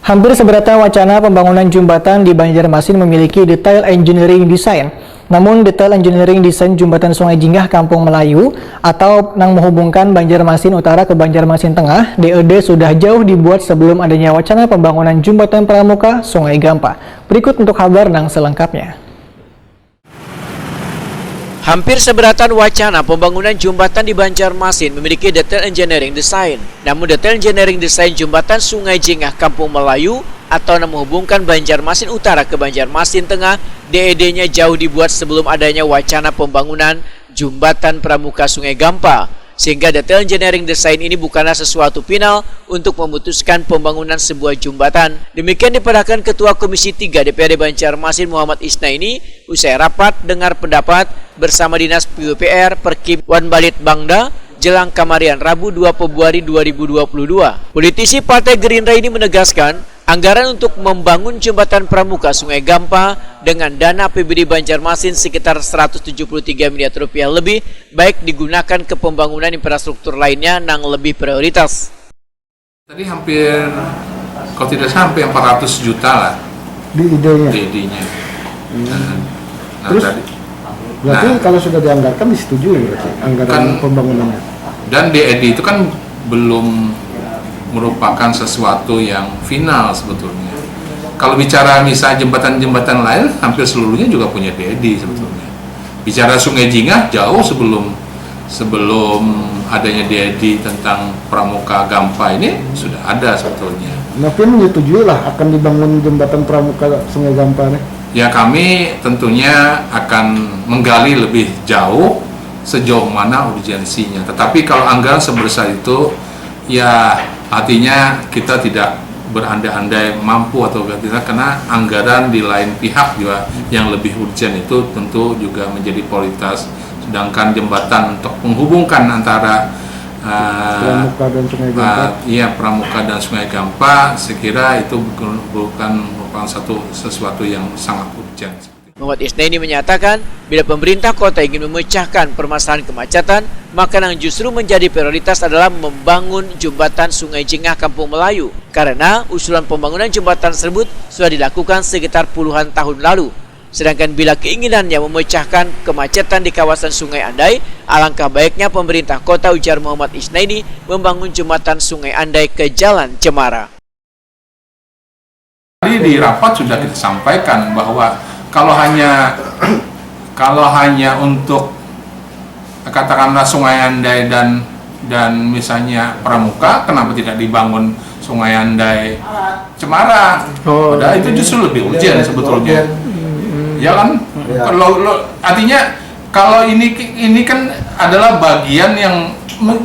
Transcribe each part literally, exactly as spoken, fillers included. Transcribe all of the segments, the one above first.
Hampir seberata wacana pembangunan jembatan di Banjarmasin memiliki detail engineering design. Namun, detail engineering design jembatan Sungai Jingah Kampung Melayu atau nang menghubungkan Banjarmasin Utara ke Banjarmasin Tengah, D E D, sudah jauh dibuat sebelum adanya wacana pembangunan jembatan pramuka Sungai Gampa. Berikut untuk kabar nang selengkapnya. Hampir seberatan wacana pembangunan jembatan di Banjarmasin memiliki detail engineering design. Namun, detail engineering design jembatan Sungai Jingah Kampung Melayu atau yang menghubungkan Banjarmasin Utara ke Banjarmasin Tengah, D E D-nya jauh dibuat sebelum adanya wacana pembangunan jembatan pramuka Sungai Gampa, sehingga detail engineering design ini bukanlah sesuatu final untuk memutuskan pembangunan sebuah jembatan. Demikian dipadahkan Ketua Komisi tiga D P R D Banjarmasin Muhammad Isnaini usai rapat dengar pendapat bersama Dinas P U P R, Perkim, wan Balit Bangda jelang kamarian Rabu dua Februari dua ribu dua puluh dua. Politisi Partai Gerindra ini menegaskan, anggaran untuk membangun jembatan pramuka Sungai Gampa dengan dana A P B D Banjarmasin sekitar seratus tujuh puluh tiga miliar rupiah lebih baik digunakan ke pembangunan infrastruktur lainnya nang lebih prioritas. Tadi hampir, kalau tidak salah, hampir empat ratus juta lah. Di idenya? Di idenya. Hmm. Nah, nah, terus, tadi, berarti nah, kalau sudah dianggarkan, disetujui berarti anggaran kan pembangunannya? Dan D E D itu kan belum merupakan sesuatu yang final sebetulnya. Kalau bicara misalnya jembatan-jembatan lain, hampir seluruhnya juga punya D E D sebetulnya. Bicara Sungai Jingah, jauh sebelum sebelum adanya D E D tentang Pramuka Gampa ini sudah ada sebetulnya. Nah, pian menyetujui lah akan dibangun jembatan Pramuka Sungai Gampa nih? Ya, kami tentunya akan menggali lebih jauh sejauh mana urgensinya. Tetapi kalau anggaran sebesar itu, ya, artinya kita tidak berandai-andai mampu atau tidak, karena anggaran di lain pihak juga yang lebih urgent itu tentu juga menjadi prioritas. Sedangkan jembatan untuk menghubungkan antara, eh, Pramuka dan Sungai Gampa. Eh, iya, Pramuka dan Sungai Gampa, saya kira itu bukan, bukan merupakan satu, sesuatu yang sangat urgent. Muhammad Isnaini menyatakan, bila pemerintah kota ingin memecahkan permasalahan kemacetan, maka yang justru menjadi prioritas adalah membangun jembatan Sungai Jengah Kampung Melayu, karena usulan pembangunan jembatan tersebut sudah dilakukan sekitar puluhan tahun lalu. Sedangkan bila keinginannya memecahkan kemacetan di kawasan Sungai Andai, alangkah baiknya pemerintah kota, ujar Muhammad Isnaini, membangun jembatan Sungai Andai ke Jalan Cemara. Tadi di rapat sudah kita sampaikan bahwa kalau hanya, kalau hanya untuk, katakanlah, Sungai Andai dan, dan misalnya Pramuka, kenapa tidak dibangun Sungai Andai Cemara? Oh, padahal itu justru lebih urgent sebetulnya. Ya kan? Iya. Lo, lo, artinya, kalau ini, ini kan adalah bagian yang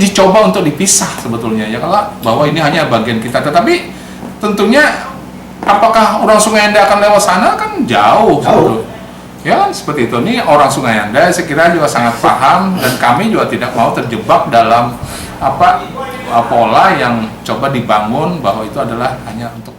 dicoba untuk dipisah sebetulnya, ya, kalau bahwa ini hanya bagian kita. Tetapi tentunya, apakah orang Sungai Andai akan lewat sana? Kan jauh, jauh sebetulnya. Ya kan, seperti itu. Ini orang Sungai Andai, saya kira, juga sangat paham, dan kami juga tidak mau terjebak dalam apa, pola yang coba dibangun bahwa itu adalah hanya untuk